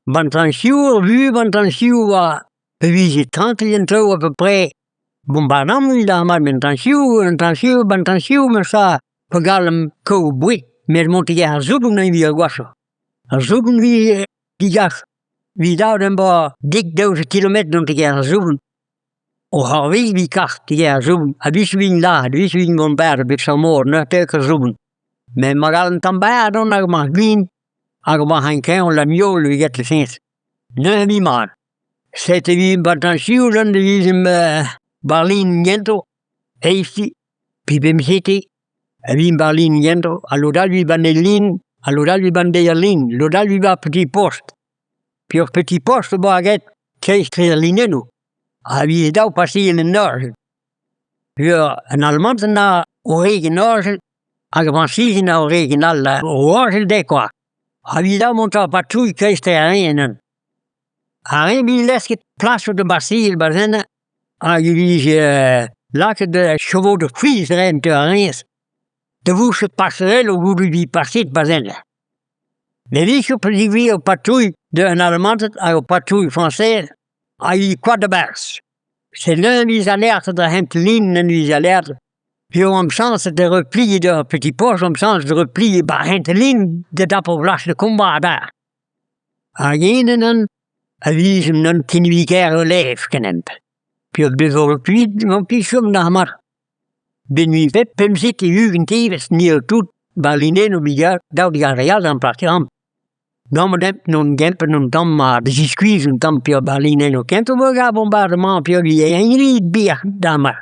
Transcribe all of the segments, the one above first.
Ban trañsioù, vu ban trañsioù oa pa vije trankil an traoù à-peu-près bombardamant da mat met an trañsioù, an trañsioù, ban trañsioù memestra pa gallemp kaout boued met mont da ar soubenn evit ar gwashañ. Ar soubenn 'vije digas 'vit dav d'em boa dek daouzek kilometr dont da gêr ar soubenn. O c'hoarvez 'vit kas da gêr ar soubenn a-wechoù 'vin lazhet, a-wechoù 'vin bombardet bet ar mor neuze 'teu ket ar soubenn. Met ma gall un tamm berr dont hag ma gwin hag ma c'haint kreñv lamiol evit get siñs. Neuze 'vi mat. Setu 'vit batañsioù da vizemp 'ba gento, eizhti pe bemzekti a vimp 'ba lin gento ha lod all 'vit 'ba 'n eil lin ha lod all 'vit 'ba 'n deir lin, lod all 'vit 'ba petit post. Pe ur petit post 'oa get kreiztre al linennoù ha 'vije dav paseal en orjal. Peogwir an Almanted 'na o reg en orjal hag ar Frañsizien 'na o reg en all o orjal dezhe kwa. Ha 'vit dav mont da patrouilh kreiztre ar re-hennont. Ar re 'vije lesket plasoù da baseal 'ba zenn hag e vije lakaet chevaux de frise 'raent ar re-se da vouchet passerelloù goude 'vit paseet 'ba zenn. Met 'wechoù peogwir ur patrouilh deus an Alamanted hag ur patrouilh frañsez a yi koad a-barzh. Se neuze 'viz alertet da hent lin en viz alertet. Piv omp sañset da replier d'ur petit porzh omp sañset da replier 'ba hent lin da dapout plas de combat adarre. Hag eñ a vije un kinniger o levr kenemp. Peogwir zo kuit gant piv chom da mat. Ben ivez pemzek ugent evezh ni eo tout 'ba linennoù bihan daou digar re all d'an plas-amañ. Gant n'on gempenn un tamm mat da ziskuizh un tamm peogwir 'ba linennoù kentañ 'vo ar bombardement peogwir eo eñ bihan dama.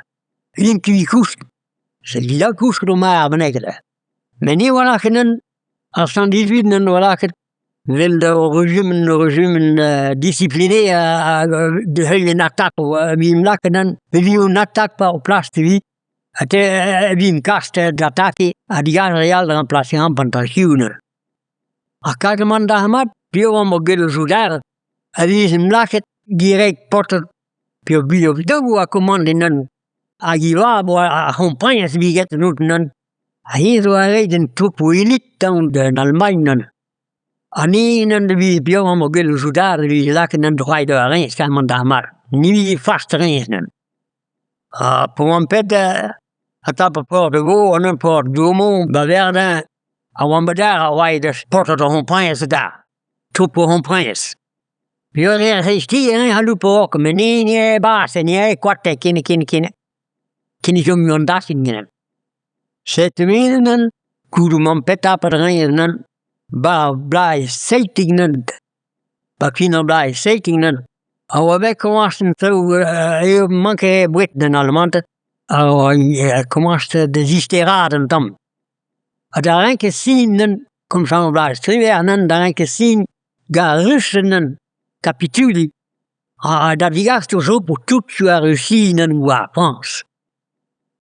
Int ket kousk. Setu da kousket o mar bennaket. Met ne oa ket ar 118 n'en doa lakaet 'vel ur rejimant ur rejimant disipliné da heuilh un atak 'vimp lakaet an evit un atak war plas evit evit kas d'atakiñ ha digas re all da ramplasiñ amañ d'ar neuze. Ha kargamant dalc'hmat piv omp o gellout soudarded a vijemp lakaet direct paotred peogwir daou oa komandet an hag e vab oa ar c'hompagnez evit get an Ha eñ zo aet en tropoù elit d'an Almagn neuze. Ha ni n'en devije piv omp o gellout soudarded evit lakaat an droaid da Reims amañ d'ar mare. Ni vije fast Reims neuze. Ha pa oamp bet a tap ar port de Vaux, an port Douaumont, ba Verdun, a oamp bet àr ar oaid eus paotred ar c'hompagnez da, tropoù ar c'hompagnez. Piv a reas eizhti eñ a loupo oc'h met ni ni eo bas, ni eo koatek ken ken ken. Ken e chom an dachenn ganin. Setu me neuze, goude 'maomp bet tapet reñv neuze, 'ba ar bloaz 17 neuze, 'ba fin ar bloaz 17 neuze, a oa bet komañs an traoù eo manke boued d'an Alamanted a oa komañs da zisteraat un tamm. Ha da renkañ sin neuze, komz ar bloaz 18 neuze, da renkañ sin gant ar Rused neuze, kapituliñ. Ha da degas d'o zo tout sur ar Rusi neuze war Frañs.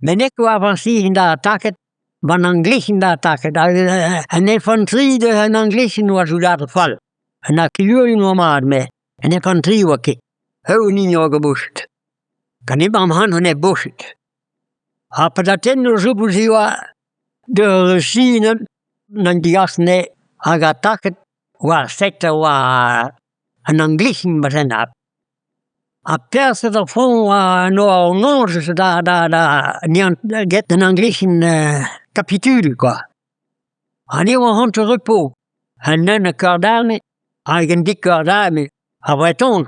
Met n'eo ket war Frañsizien da ataket, gant an Anglizien da ataket. An infantry deus an Anglizien oa soudarded fall. An artilleurien oa mat met an infantry oa ket. Ev hini oa ket bochet. Ganimp am c'hant hon eo bochet. Ha pa da tenn o zo oa deus Rusi neuze, n'an degas anezhe hag ataket war sektor war an Anglizien bremañ. Ha perzh ar front en oa an noz da da da get an Anglizien kapitulu kwa. Ha ni oa hanter repos, an unnek eur d'arme hag an dek eur d'arme ar Vretoned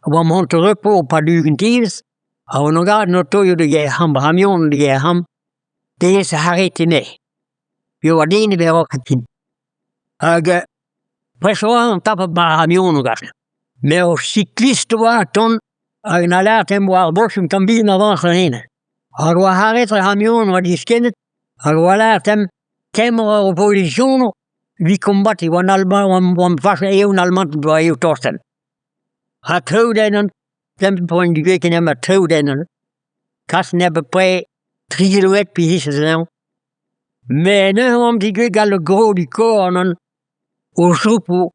a oa hanter repos 'pad 20 devezh ha hon ogad 'n otoioù da gerc'hamp ar c'hamion da gerc'hamp dezhe arretiñ anezhe. Piv a den e vez ket. Hag prest oa an tapet 'ba ar c'hamionoù gant. Met ur siklist oa tont hag en alert em boa ar boch un tamm bihan avañs anezhañ. Hag oa arret ar c'hamion oa diskennet hag oa lâret dimp kemer ur pozisionoù evit kombatiñ oan alma oan fas eo an almant doa eo torsenn. Ha traoù d'ennon, pemp poent diwezhañ emañ traoù d'ennon. Kas anezhañ bepred tri kilometr pe hiziv anezhañ. Met neuze oamp degouezhet gant le gros du corps anon o soupoù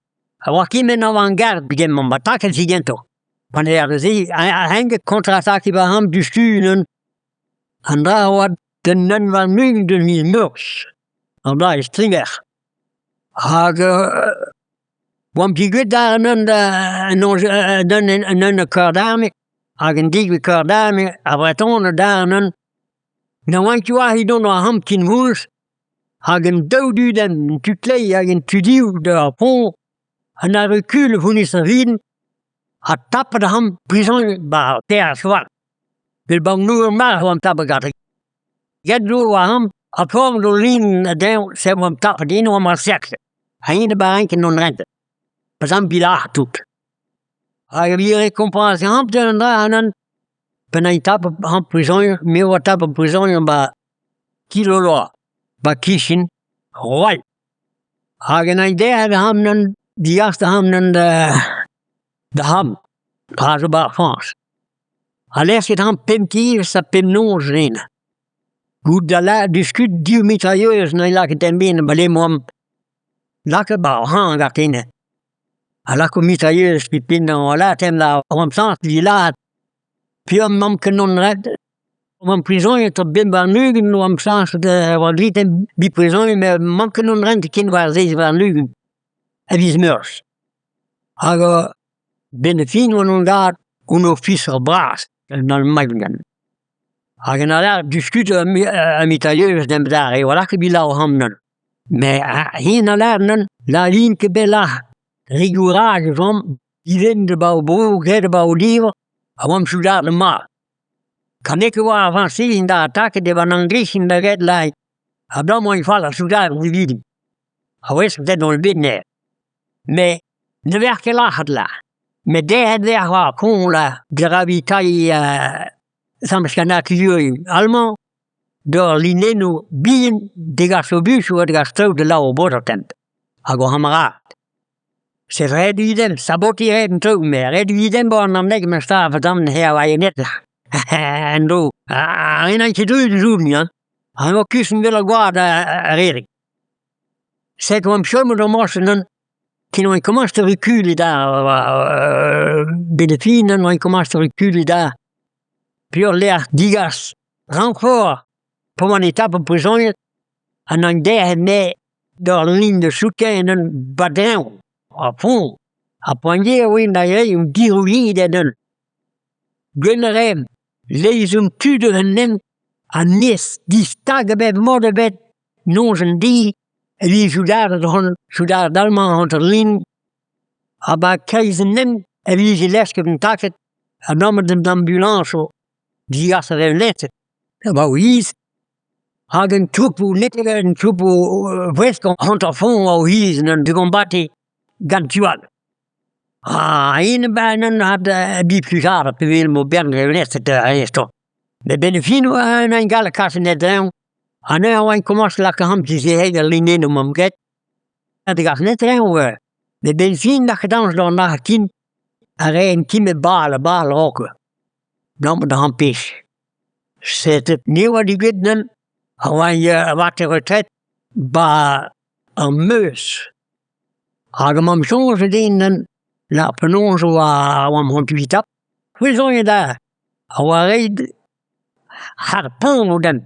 a oa kement avant-garde pegement attaquet zigento. Pan eo ar se a-hent contre-attaque war diouzhtu unan. An dra a oa d'un un warn-ugent deus miz Meurzh, an bloaz striver. Hag Oamp ket gwraet àr an un corps d'armée hag an degouezh corps d'armée ar Vretoned àr an Ne oan ket war edon ar c'hamp kenkoulz hag an daou dudenn, an tu kleiz hag an tu dehoù d'ar foñs an arrekul honnezh a rin ha tapet ar c'hamp prizonier 'ba Kersoal. Met 'ba an noz-marv oan tapet gante. Get zo ar c'hamp ha forn zo lin a-dreñv se oamp tapet eno oamp ar serk. Ha eñ da barentin hon rentet. Pa 'z amp bilac'h tout. Hag evit rekompañsiñ amzer an dra anan Penaos tapet ar prizonier, me a oa tapet prizonier 'ba Kiloloa, 'ba kichen Roal. Hag en eil derc'hel ac'hanon, degas ac'hanon da c'hamp, dra zo 'ba ar Frañs. Ha lec'hiet ac'hanon pemp devezh ha pemp noz eno. Goût da lâret diskut div mitrailleuse 'neuint lakaet en ben abalamour oamp lakaet 'ba ar c'hañv gantin. Ha lakaomp mitrailleuse pep hini a lâret da oamp sañset evit lâret Piv 'mamp ket hon ret oamp prizoniet ur bemp warn-ugent oamp sañset oa graet bet prizoniet met 'mamp ket hon rent ken war seizh warn-ugent a viz Meurzh. Hag 'benn ar fin oan hon dad hon ofiser bras en Almagn. Hag en alar diskut ar mitrailleuse demp adarre a-walc'h evit lâr ac'hanon. Met hen a lâr neuze n'hallin ket bet lâr rigouraj oamp Dilenn 'ba o bro, graet 'ba o livr, a oamp soudarded mat. Kanet e oa ar Frañsizien da ataket evel an Anglisien da graet lâret abalamour int fall ar soudarded evidimp. A-wezh bet on bet anezhe. Met ne vec'h ket lâret lâr. Met derc'het vec'h war ar koñv lâr da ravitailhiñ asambles gant artilherioù almañ d'ur linennoù bihan degas obusoù ha degas traoù da labour bot hag o c'hamarad. Se ret ivez sabotiñ ret an traoù met ret ivez 'bo an amleg memes-tra pa 'z an baionetta en-dro. Ha n'eo ket deuet zoken hein. Ha emañ kustenn 'vel ar gwad a redek. Sed oamp chomet ur morse neuze ken oan komañs da rekuliñ da 'benn ar fin oan komañs da rekuliñ da pevar lec'h digas renfort pa oan e tap ar prizoniad An hanterc'h-mañ d'ur lin da souten un badreñv ha foñs ha poaniet e oan da reiñ un dirouilhed un. Gwenn a raemp, leizhomp tud eus an hent ha nes distag ebet mod ebet noz an deiz evit soudarded hon soudarded almañ hanter lin ha 'ba kreiz an hent e vije lesket an taked ha nammet an ambulañsoù digas a vez lesket 'ba o yezh. Hag un troupoù netra un troupoù bresk hanter-foñs o yezh en un gombatiñ gant tud all. Ha int ben a diflujaat peogwir emañ bern reolennet aesoc'h. Met 'benn ar fin emaint gallet kas anezhañ ha neuze e oant komañs lakaat ac'hanomp dizereiñ al linennoù 'mamp graet. Ha degas netra met 'benn ar fin lakaet añs d'an arc'hant a raent kimet bal ha bal a-raok 'balamour d'an pezh. Sed ne oa degouezhet neuze a oa a retret 'ba ar Meuse. Hag emañ soñj din neuze lâr penaos e oa oamp o kuitaat. C'hwi da a oa ret harpañ dimp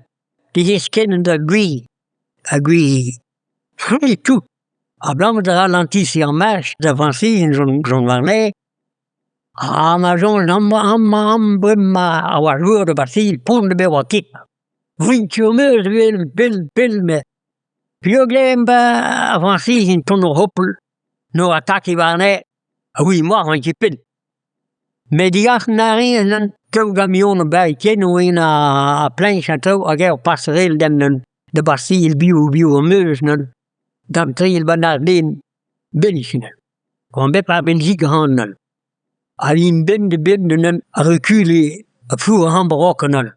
dizeskiñ da gwir ha gwir fri tout abalamour da ralantisiñ ar march da Frañsizien 'zon warlene. Ha ma soñj amañ amañ bremañ a oa lourd da bartiñ pont ebet 'oa ket. Voentur 'm eus evel pell pell met peogwir ar Frañsizien 'tont o hopal 'n ur atakiñ warne a oui moarvat ket pell. Met degaset a rin un daou gamion barikennoù en ha pleñch atav hag eñ passerell d'an da bartiñ biv biv am eus neuze d'antreiñ 'ba 'n arden Belgien. Gant bep a Belgique ac'hanon. Ha int benn-da-benn d'an holl a rekule ha flour ac'hanomp a-raok an holl.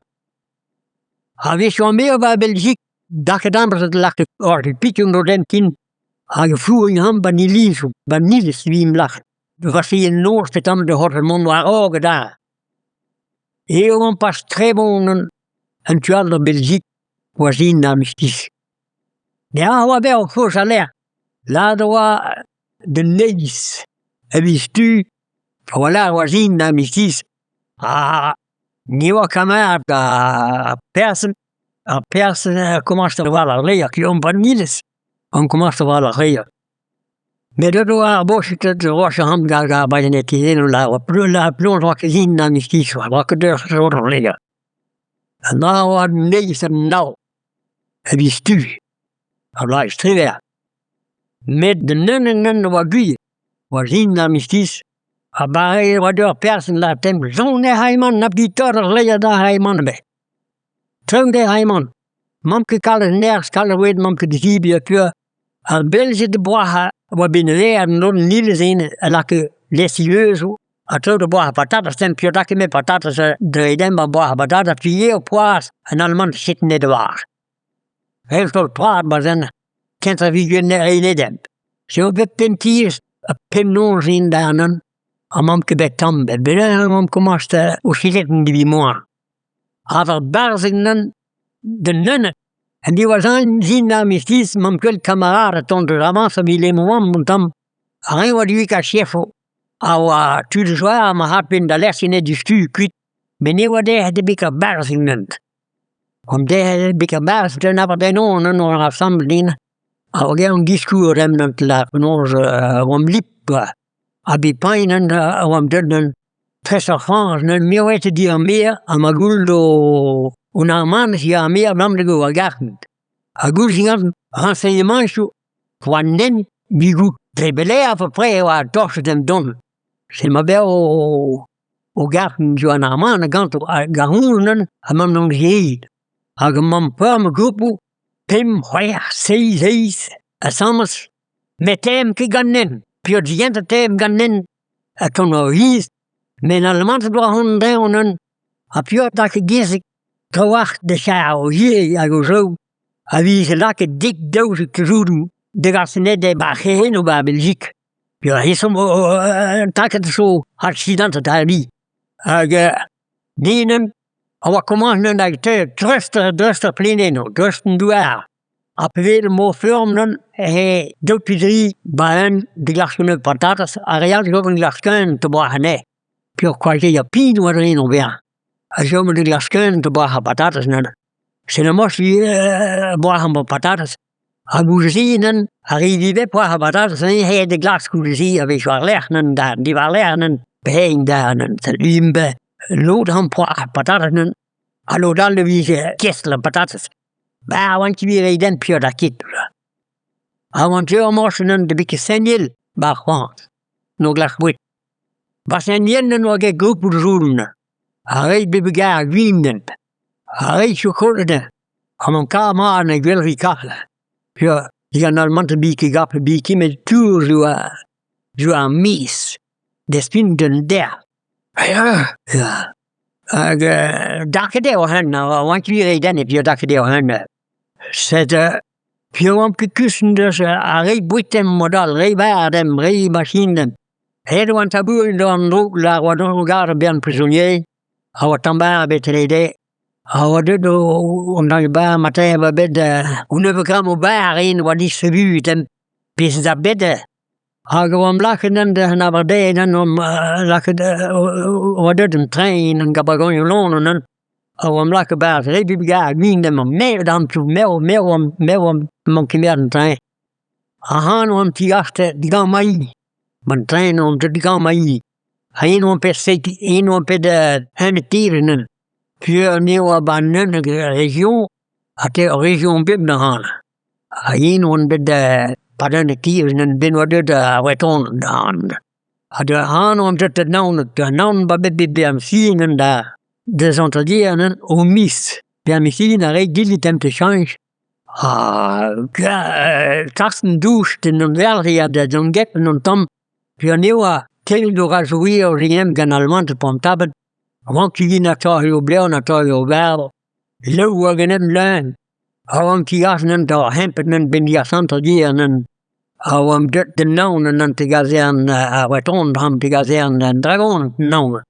A-wechoù an me 'ba Belgique dalc'het amzer da lakaat ur piken d'o dent ken hag flouriñ ac'hanomp 'ba 'n ilizoù, 'ba 'n iliz 'vimp lakaet. War-se en noz petamant da c'hortoz mont war-raok adarre. Eo omp pas tre bon an tu all da Belgique oa sin armistiz. Bezañ a oa bet ur forzh a lec'h. Lâret a oa d'un eizh a viz Du a oa lâret oa sin armistiz ha ne oa kamarad ar person ar person a komañs da war ar reier, omp an iliz on komañs da war ar reier. Met deuet oa ar Boched da Roazhon gant ar baionetizennoù penaos 'oa ket int an istis 'oa ket deoc'h An dra a oa an eizh ha an nav a viz Du ar bloavezh triwec'h. Met d'an unnek oa gwir 'oa sin an istis ha bare e oa deoc'h person lâret dimp soñj ec'h ay man na pitor ar c'hleier ac'h ay mann ebet. Traoñ ec'h ay man. 'Mamp ket kalz nerzh kalz a wech 'mamp ket da zebriñ ha peoc'h. Ar Beljed boazhañ a oa bet neuze an iliz eno a lakae lesivezoù ha traoù da boazhañ patatez tem piv 'da ket patatez dre dem da boazhañ patatez piv eo poazh an Alman setu da vat. Evel prad ma 'z en kentañ vije ne demp. Seo bet pemp tiez ha pemp noz int da anon ha 'mamp ket bet tamm ebet. Bet emaomp komañs o sellet evit moan. Ha war barzh unan d'an unnek an diwezhañ din armistiz 'mamp gwell kamarad o tont eus avañs evit emaomp un tamm. Ar re oa deuet ar chefoù a oa tud joa ma c'hapent da lec'h ene diouzhtu kuit met ne oa dezhe bet ket barzh unan. An dezhe bet ket barzh d'un abadenn on asambl din ha hogen diskour embann lâret penaos oamp lip kwa. Ha bet paeet a oamp deuet tres ar Frañs neuze me oa aet di ar maer ha ma goulenn hon armañs ya ar maer abalamour da oa gargant. Ha gouzout a ran renseignementioù war an hent bigoù dre belec'h à peu près e oa torchet en don. Se ma bev o gargant zo an armañs ganto hag ar c'houzout neuze ha mamm n'on ket. Hag mamm peur ma gopoù pemp, c'hwec'h, seizh, eizh asambles Met teemp ket ganin, peogwir teemp ganin ha tont ur wiz, met an Almanted 'oa hon dezhañ neuze ha piv 'ta ket gezeg trawalc'h da char o ivez hag o zreoù a vije lakaet dek 12 kejoudoù degaset anezhe 'ba ar c'herenoù 'ba Beljik. Peogwir taket zo aksidantet ha Hag ni neuze a oa komañs neuze da dreust dreust ar plenennoù, dreust an douar. Ha pa vez mo feurm neuze eh daou pe dri 'ba un da glask un patatez ar re all zo da glask un da boazhañ anezhe. Peoc'h koazhet ar pin war eno bezañ. Ha chom da glask un da boazhañ patatez neuze. Setu moch ivez boazhañ ma patatez. Ha goude-se neuze ar re ivez poazhañ patatez neuze eh da glask goude-se a-wech war-lerc'h neuze da diwar-lerc'h neuze pe'ein da neuze. Lod 'ran poazhañ patatez neuze ha lod all e vije kestl ar patatez. Ba oan ket bet reiñ piv da ket. Ha oan ket amañ unan da bet Saint-Miel 'ba ar c'hoant, n'o glask boued. Ba Saint-Miel n'oa ket gopoù zoun. Ar re bet gar gwin Ar re chokolad an an kar mat na gwell kar. Ya, digant an Almanted bi ket gap bi ket met tour zo zo ar miz. Despin d'un der. Ya, ya. Hag darket eo hen, oan ket bet reiñ den evit darket eo hen. Sed piv oamp ket kustenn deus ar re bouetemp mod-all, re vat-emp, re machin-emp. Aet e oan tabouret d'an droug lâr oa dont gar bern prizonier, a oa tamm bar ebet dezhe. A oa deuet an tamm bar matin a oa bet un nebeud grammoù bar en oa distribuet dimp pezh da bet. Hag e oamp lakaet an abardaez oamp lakaet oa deuet an tren an gabagonioù London a oamp lakaet 'barzh Republik gwin emañ meret an tour mev mev mev emañ kemer an tren. Ac'hano oamp ti-aster digañ ma hini. An tren oamp deuet digañ ma hini. Ha eno oamp bet seitek eno oamp bet unnek neuze. Peogwir me oa 'ba an unnek region ha te region bep neuze. Ha eno on bet pad un tiez ben oa deuet ar Vretoned da Ha da anv on deuet da Naoned, da Naoned oa bet bet ar sin da deus an neuze o miz. Bezañ sin a rae din temp da chañch. Ha kas an douch d'an anverc'hiad da zont get an tamm. Peogwir e oa ken d'o rajouriñ rim gant Almanted Pont-Aven. Rank din atav eo blev atav eo barv. Laou oa ganin leun. A oan ti-gaz neuze da hempet neuze 'benn diasantañ dir neuze. A oamp deuet da Naoned an antegazean ar Vretoned antegazean an Dragoned Naoned.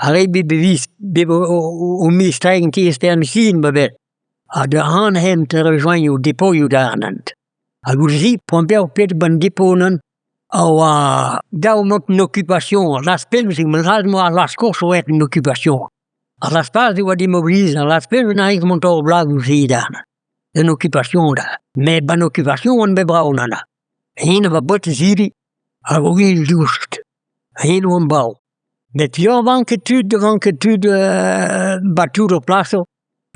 Ar re bet beviz bet o miz tregont tiez-stern sin 'ba bet. Ha da an hent e rejoigno depoioù da an hent. Ha goude-se poan bev pet 'ban depo neuze a oa daou mont en occupation. Las pemzek ma zad 'moa las course oa aet en occupation. Ar las-paz e oa demobiliz ar las-paz en aez mont hor bloaz da en occupation da. Met ban occupation on bet brav nana. Hen a oa baotr ziri. Hag o evel-just, aet oamp brav. Met ya 'vanke tud, 'vanke tud 'ba tout ar plasoù,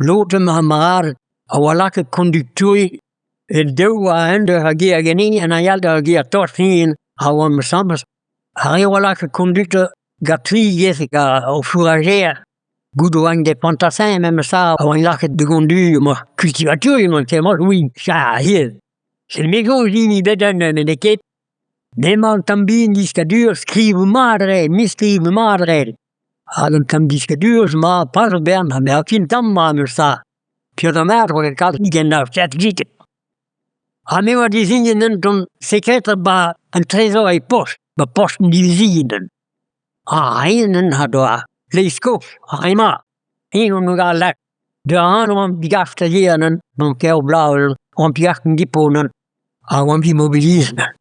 lod eus ma c'hamaraded a oa lakaet konduktourien un daou a 'n deus ar gêr ganin ha a ya d'ar gêr tost ivez a oamp asambles. Ar re a oa lakaet konduktor gant tri gezeg o fourrajeriñ goude e oant bet fantasin memes tra a oant lakaet da gonduiñ ma kultivatorien Setu me soñj din eo bet un n'eo ket. Emañ un tamm bihan deskadurezh skrivañ mat a rae, me skrive mat a rae. Hag un tamm deskadurezh mat pas ur bern met un tamm mat memes tra peotramant e oa ket kalz ken. Ha me oa dezignet un tamm sekreter 'ba an trezor e post, 'ba post an divizienn. Ha eñ en doa leizh-kof ar re-mañ, eñ on doa lakaet da anv an degas da gêr neuze gant Kervlav oamp degas an dipo neuze ha oamp imobilizet.